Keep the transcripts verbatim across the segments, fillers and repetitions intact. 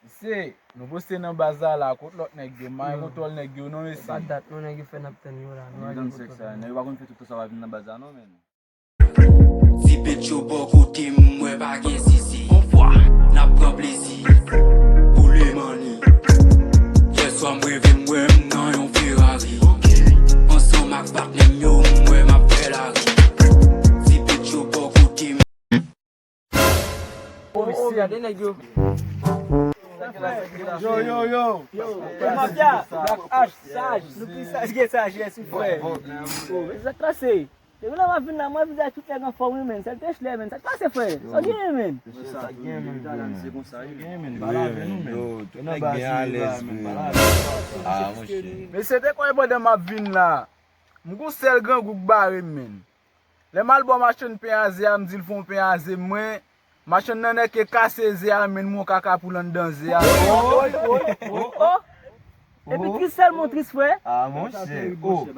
Mesye, nou poste nan baz la la, kot lòt nèg yo? M pa gen kontwòl nèg yo non, mesye. E pa dat non nèg yo fè n ap tann yo la. Nou pa gen kontwòl. Nèg yo pa konn fè tout tan sa pa vin nan baz la non, men. Ti pèt yo bò kote m, m wè pa gen zizi. Onfwa, n ap pran plezi. Boule money. Yèswa m reve m wè m nan yon Ferrari. Ansanm ak patnè m yo, m wè m ap fè lari. Ti pèt yo bò kote m. Oh, gade nèg yo. Yo, yo, yo. Yo, mafya, Black H, saj, nou pi saj ke saj, yes, wi, frè. Oh, men sa k pase? Depi lè m ap vin la, mwen vizaj tout nèg anfòm, wi, men. Sèl te chlè, men. Sa k pase, frè? Sa w genyen, men? Sa k genyen, men, bro? Sa k genyen, men? Pale avè nou, men. Yo, tout nèg byen alèz, wi. Ah, monchè. Mesye, te kwè pandan m ap vin la, m gon sèl grangou k bare m, men. Lè m al ba w machann pen a ze a, m di l fè yon pen a ze mwen. Machann nan nèke kase ze a, men m wè yon kaka poul anndan ze a. Oh! Epi tris sèlman w tris, frè. Ah, monchè. Oh!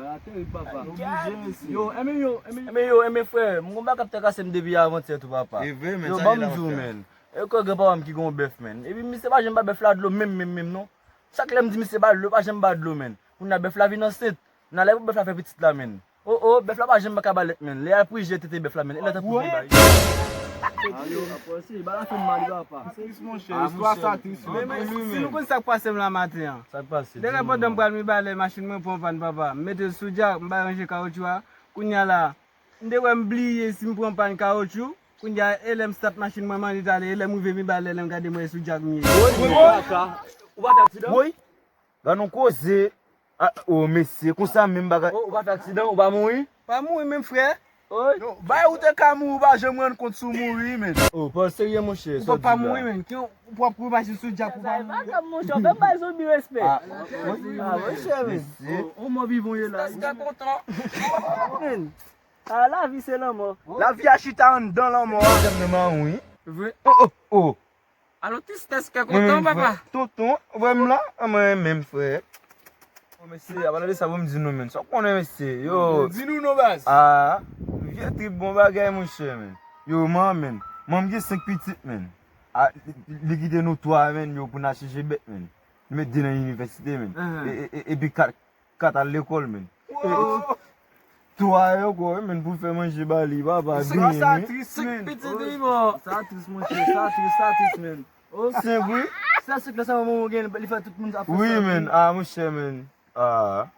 Yo, enben yo, enben yo, enben frè, m gon bagay k ap trakase m depi avantyè tou, papa. Yo, ban m di w, men. E kwè granpapa m ki gen yon bèf, men. Epi misye pa janm ba bèf la dlo, menm, menm, menm, non. Chak lè m di misye ba l dlo, li pa janm ba l dlo, men. Kounye a bèf la vin ansent. Nan lè pou bèf la fè pitit la, men. Oh, oh, bèf la pa janm ka ba lèt, men. Lè y al prije tete bèf la, men. E lèt an pou bay. Sa tris, monchè. Istwa sa tris, wi. Si nou konn sa k pase m la maten an. Sa k pase? Depi pandan m pral Mibalè, machin mwen pran pann, papa. M mete l sou djak, m bay ranje kawotchou a. Kounye a la, m te kwè m bliye si m pran pann kawotchou. Kounye a, e lè m stat machin mwen, m annik ale. E lè m rive Mibalè, lè m gade, m wè e sou djak m ye. Woy! Gad yon koze. Ah, oh, mesye, konsa menm bagay. Oh, ou pa fè aksidan, ou pa mouri? Pa mouri menm, frè. Non, bay ou te ka mouri, ou pa janm rann kont si w mouri, men. Oh, pa serye, monchè. Ou pa mouri, men. Ki ou p ap kouri machin sou djak ou pa mouri? Sa e pa kòb, monchè, fè m bay zonbi respè. Ah, monchè, men. On mò vivan ye la. Èske kontan? Men. Ah, lavi se lanmò. Lavi a chita anndan lanmò a. Zèb nan mawon, wi. Vre. Oh, oh, oh. Alò, tristès kè kontan, papa. Tonton, ou wè m la? Mwen menm, frè. Bon, mesye, apale de sa, bon, m di nou, men. Sa w konnen, mesye. Yo. Di nou non, baz. Ah, vye trip, bon bagay, monchè, men. Yo, man, men. Manm gen senk pitit, men. Ah, li kite nou twa, men, yo, pou n al chèche bèt, men. Li met de nan inivèsite, men. E, e, e, epi kat, kat al lekòl, men. Twa yo ankò, men, pou fè manje ba li, papa, griyen, men. Senk pitit li mò. Sa tris, monchè, sa tris, sa tris, men. Se vre? Sa se klè sa manman w gen, li fè tout moun ap fè sa. Wi, men, ah, monchè, men. Ah.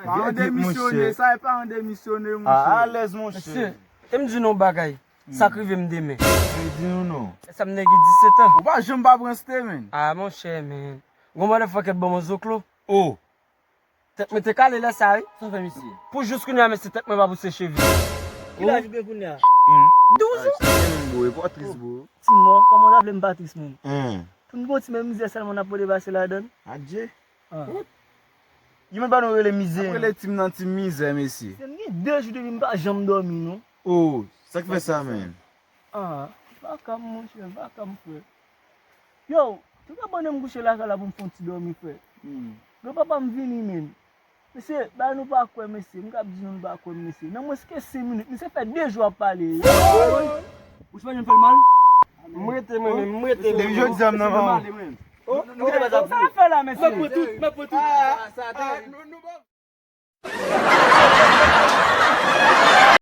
Paran demisyone, sa e paran demisyone, monchè. Ah, alèz, monchè. Mesye, e m di nou yon bagay. Sa k rive m demen. Di nou non. Sa m nèg gen disèt an. Ou pa janm pa pran ste, men. Ah, monchè, men. Gon motherfucker ban mwen zoklo. Oh. Tèt mwen te kale lè sa, wi. Sa w fè, mesye? Pou jis kounye a, mesye, tèt mwen pa pouse cheve. Ki laj ou gen kounye a? Douz an. Sa gen menm, bro, e pa tris, bro. Ti mò, kòman w ta vle m pa tris, menm? Pou n gon ti menm mizè sèlman n ap pote pase ladan l. Adje. Yo menm pa nou rele mizè. Ap rele tim nan tim mizè, mesye. Se m gen de jou depi m pa janm dòmi, non. Oh, sa k fè sa, menm? Ah, vaka m, monchè, vaka m, frè. Yo, tout abandonnen m kouche lakay la pou m fè yon ti dòmi, frè. Granpapa m vini, menm. Mesye, bagay nou pa kwè, mesye. M kab di nou, nou pa kwè m, mesye. Nan mwens ke senk minit, misye fè de jou ap pale. Ou pa janm fè l mal? M rete, mwen menm, m rete, mwen menm. Depi jodi a, m nan mawon. Sa ap fè la, mesye? M ap pran tout, m ap pran tout.